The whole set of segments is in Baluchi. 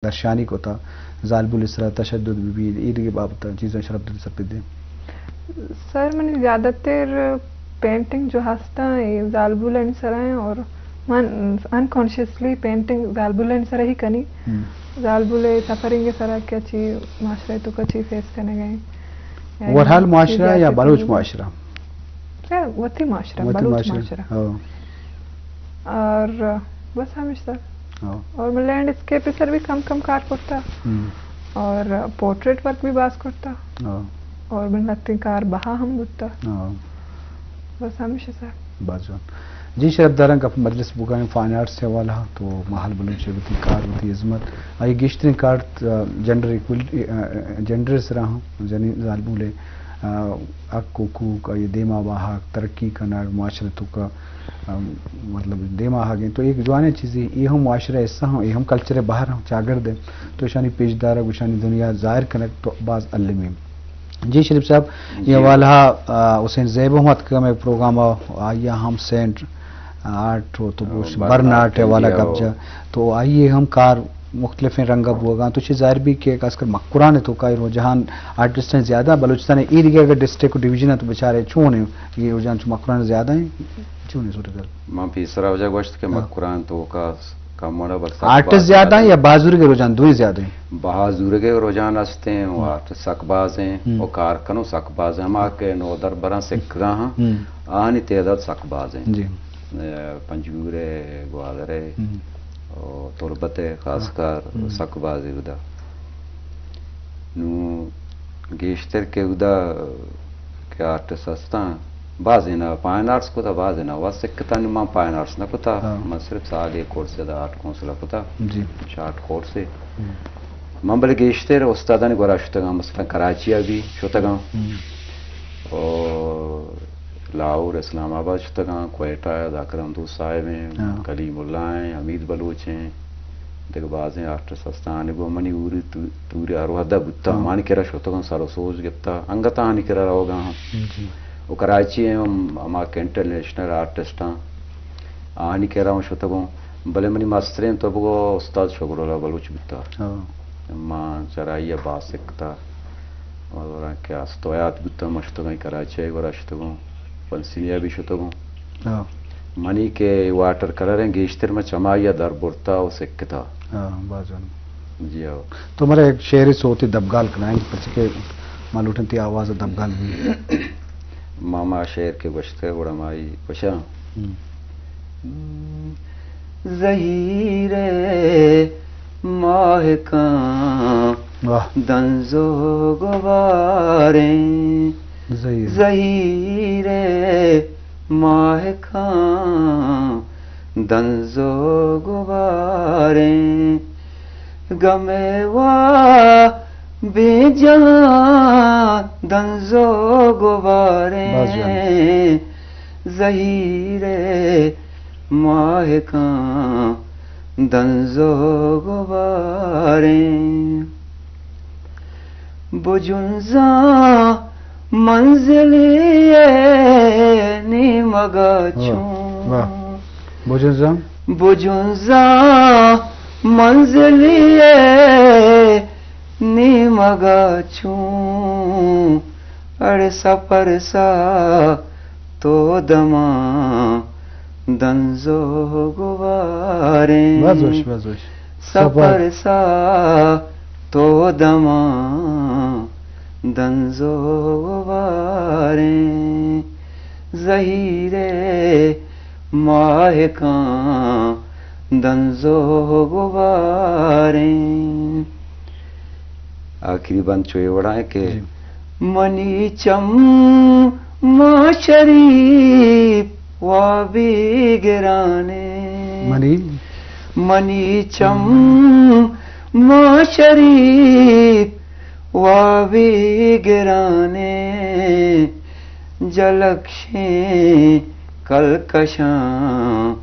درشانی کتا، زالبول سرا تشدد بہ بی، اے دگہ بابت چیزاں شرف دے سر پہ دے۔ سر، منی زیادہ تر پینٹنگ جو ہستاں، اے زالبولانی سرا ہیں اور من انکانشیسلی پینٹنگ زالبولانی سرا ہی کنی۔ ہم۔ زالبول سفرنگ سرا کہ چی معاشرہ تو کا چی فیس کرنے گئے۔ اوور آل معاشرہ یا بلوچ معاشرہ؟ سر، وتی معاشرہ، وتی بلوچ معاشرہ۔ معاشرہ۔ ہاں۔ اور بس ہمیش سر۔ ہاں۔ اور میں لینڈ اسکیپ سر بھی کم کم کار کرتا۔ ہم۔ اور پورٹریٹ ورک بھی باز کرتا۔ ہاں۔ اور من لگتے کار بہا ہم بوتا۔ ہاں۔ بس ہمیش سر۔ باز جوان۔ جی شرف داراں، گپ مجلس بوگائیں فائن آرٹس حوالہ تو ماہل بلوچ وتی کار، وتی عظمت، آئی گیشتریں کار، آ، جینڈر ایکویلٹی، آ، جینڈر سرا ہم، یعنی زالبولے، آ، حق حقوق، آئی دیما واہگ، ترقی کنگ، معاشرہ توکا، آ، مطلب دیما آہگیں۔ تو ایک جوانیں چیزی، اے ہم معاشرہ حصہ ہم، اے ہم کلچر بہر ہم چاگرد ہے۔ تو اشانی پیش دارگ، اشانی دنیا ظاہر کنگ تو باز المی۔ جی شریف صاحب، جی۔ یہ حوالہ، آ، حسین زیب ہم اتکگ مئے پروگرام ء، آئی ء ہم سینٹ آرٹ و تو او، بوش برن برن آرٹ آرٹ، حوالہ جی، گپ او۔ جا۔ تو آئی ء ہم کار مختلفیں رنگ ء بوگاں۔ تو چہ ظاہر بھی کہ خاص کر مکران ء توکا اے رجحان آرٹسٹاں زیادہ، بلوچستان ء اے دگہ اگر ڈسٹرکٹ و ڈویژن ء تو بچارے چون ہے، یہ رجحان چہ مکران زیادہ ہیں؟ چون ہے صورتحال؟ من پیسرا وجہ گوشت کہ ہاں۔ مکران توکا کم وڑا بلکہ آرٹسٹ زیادہ ہیں یا بازورگ رجحان دوئیں زیادہ ہیں؟ بازورگ رجحان ہستیں و ہم۔ آرٹسٹ سک باز ہیں ہم۔ و کار کنو سک باز ہیں۔ ہما کہ نودربراں سکگا ہاں، ہم۔ آہانی تعداد سک باز ہیں۔ جی۔ اے، پنجگور ہے، گوادر ہے، ہم۔ و تربت ہے، خاص ہاں۔ کر ہم۔ سک باز ہے ادا۔ نو گیشتر کہ ادا کہ آرٹسٹ ہستاں، بازینا فائن آرٹس کتا، بازینا وا سکتا، نو من فائن آرٹس نہ کتا، ہاں۔ من صرف سال یک کورس دا آرٹ کونسل کتا، جی۔ شارٹ کورس ہے۔ ہم۔ من بلے گیشتر استادانی گورا شتگاں، مثلاً کراچی ء بھی شتگاں۔ ہم۔ او لاہور، اسلام آباد شتگاں، کوئٹہ ء ذاکر ہمدوست صاحب ہیں، ہاں۔ کلیم اللہ ہیں، حمید بلوچ ہیں، دگہ بازیں آرٹسٹ ہستاں۔ آنی گوں منی اوری تو-، توری ہر وھدہ بوتا، ہاں۔ آنی کرا شتگاں، سر و سوج گپتا، انگت آنی کرا روگا ہاں۔ جی۔ و کراچی ہیں ہم، ہما کہ انٹرنیشنل آرٹسٹ ہیں، آنی کرا ہم شتگوں۔ بلے منی مستریں تو بگو استاد شکر اللہ بلوچ بوتا۔ ہاں۔ ما چرائی ء باز سکتا۔ اور کہ استویات بوتا، ما شتگاں کراچی ء گورا شتگوں، پنسنیا بھی شتگوں۔ ہاں۔ منی کہ واٹر کلر ہیں گیشتر ما چمائی ء در برتا و سکتا۔ ہاں، باز جوان۔ جی ہاں۔ تو مارا ایک شعر سوتی دبگال کنائیں، پرچہ کہ ما لوٹن تی آواز دبگال بھی۔ ماما شعر کے گوشتے گڑا مائی گوشاں۔ ہم۔ زہیر ماہکاں واہ۔ دنز و گباریں۔ زہیر۔ زہیر ماہکاں دنز و گباریں۔ گمے وا بے جہاں دنز و گباریں۔ باز جوان۔ زہیر ماہکاں دنز و گباریں۔ بجنزاں منزلی ء نیمگ ء واہ، چون۔ واہ۔ بجنزاں؟ بجنزاں منزلی ء نیمگ ء چون، اڑ سپر سا تو دماں دنز و گباریں۔ باز وش، باز وش۔ سپر سا تو دماں دنز و گباریں۔ زہیر ماہکاں دنز و گباریں۔ آخری بند چو اے وڑا ہے کہ جی۔ منی چم ما شریف وابی گرانے۔ منی؟ منی چم ما شریف وابی گرانے۔ جلکشیں کلکشاں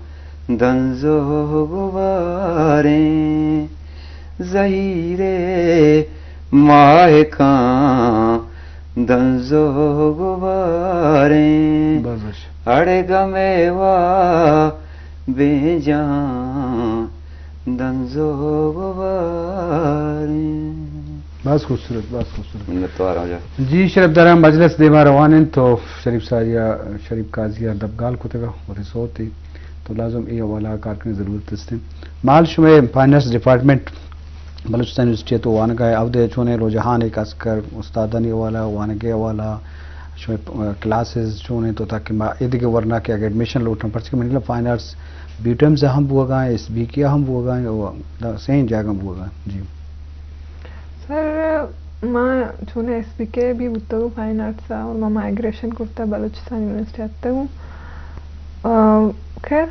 دنز و گباریں۔ زہیر ماہکاں دنز و گباریں۔ باز وش۔ اڑ گمے وا بے جان دنزو گواریں۔ باز خوبصورت، باز خوبصورت۔ منتوار ہاں جان۔ جی، شرف داران، مجلس دیما روان انت تو شریف ساریا، شریف قاضی ء دبگال کتگا و رسوتے تو لازم اے حوالہ کار کنگ ضرورت است۔ مال شمئے فائن آرٹس ڈپارٹمنٹ بلوچستان یونیورسٹی تو وانگا ہے، اودے چونے رجحان ایک اسکر استادانی حوالہ، وانگے حوالہ، شمئے، پ-، کلاسز چون انت تو تاکہ ما ایدگہ ورنا کہ اگہ ایڈمیشن لوٹاں، پرچہ کہ منی فائن آرٹس بیوٹیمز ہم بوگا ہیں، ایس بی کے ہم بوگا ہیں، و دا سین جاگہ بوگا ہیں۔ جی۔ سر، ما چون ایس بی کے بھی بوتگوں فائن آرٹس اور ما مائگریشن کرتا بلوچستان یونیورسٹی آتگوں۔ آ، خیر،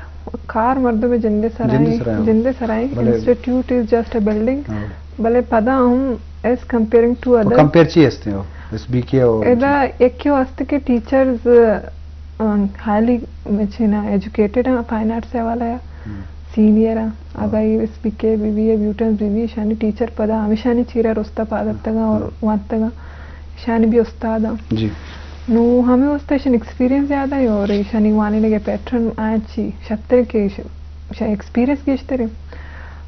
کار مردم جندے سرائیں، جندے سرائیں۔ جندے سرائیں۔ بلے institute is just a building. ہاں۔ بلے پدا ہم is comparing to other. Compare چی ہستے ہو؟ ایس بی کے اور ادا یکیو ہست کہ ٹیچرز، آ، ہائیلی مچینا ایجوکیٹڈ ہیں، فائن آرٹس حوالہ ہے، ہم۔ سینئر ہیں۔ ہاں۔ اگا یہ ایس بی کے بی بی اے بیوٹنز بی بی، شانی ٹیچر پدا ہمیشانی چیرا رستا پادتگا اور ہاں۔ وانتگا۔ شانی بھی استاد ہیں۔ جی۔ نو ہمیں واسطہ ایشان ایکسپیرینس زیادہ ہے اور ایشانی وانینگے پیٹرن آیا چی شتر کے ایشان ایکسپیرینس گیشتر ہے۔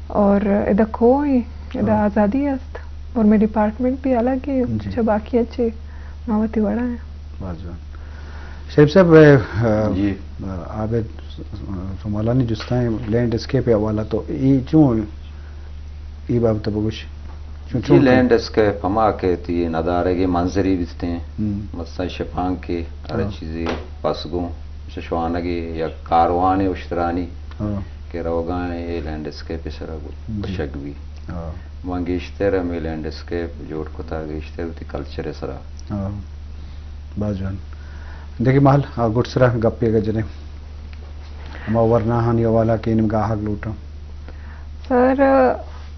اور ادا کوئی، ادا ہاں۔ آزادی است اور میں ڈپارٹمنٹ بھی الگ ہے، جی۔ چا باقی اچھے ماوتی وڑا ہے۔ باز جوان۔ شریف صاحب، اے، جی۔ اے، عابد سمالانی جستائیں لینڈ اسکیپ حوالہ تو ای چون ای بابت بگوش؟ چون، جی، چون لینڈ اسکیپ ہما کہ تی ندارگے منظری بیتیں، ہم۔ مثلاً شپانک کے ہر ہاں۔ چیزی پسگوں، شوانگے یا کاروان اشترانی ہاں۔ کہ روگاں اے لینڈ اسکیپ سرا گو-، جی۔ گوشگ بی۔ ہاں۔ من گیشتر ہمیں لینڈ اسکیپ جوڑ کتا گیشتر تی کلچر سرا۔ ہاں۔ باز جوان۔ دیکھیں مال، آ، گڈ سرا گپے اگہ جنیں۔ ہما ورناہانی حوالہ کہ نمگا آہگ لوٹاں۔ سر،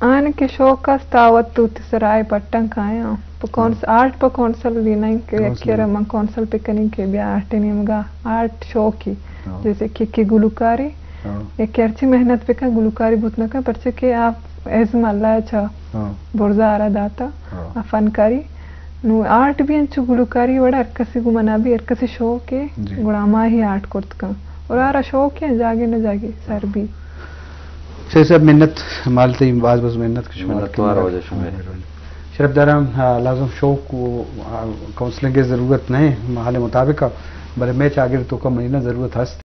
آن کہ شوق است، آ وت وتی سرائے پٹن کایاں۔ پہ کونس-، ہاں۔ آرٹ پہ کونسل دی نہیں کہ کونسل یکے را دی۔ من کونسل پہ کنی کہ بیا آرٹ نیمگا، آرٹ شوق ہی۔ ہاں۔ جیسے کہ، کہ گلوکاری، ہاں۔ یکے ہرچی محنت بکن، گلوکاری بوت نہ کن، پرچہ کہ آ ازم اللہ چا ہاں۔ برزا آرا داتا، ہاں۔ آ فنکاری۔ نو آرٹ بھی انچو گلوکاری وڑا ہر کسی گو منا بھی ہر کسی شوق ہے، جی۔ گڑا ما ہی آرٹ کرت کن۔ اور آرا شوق ہے جاگے نہ جاگے سر بھی۔ شریف صاحب، منت مال تئی، باز باز منت کہ شما منت وار واجہ شما۔ شرف داران، آ، لازم شوق و، آ، کونسلنگ ضرورت نہیں، حال مطابق، بلے میں چاگر تو کم نہیں نا ضرورت ہست۔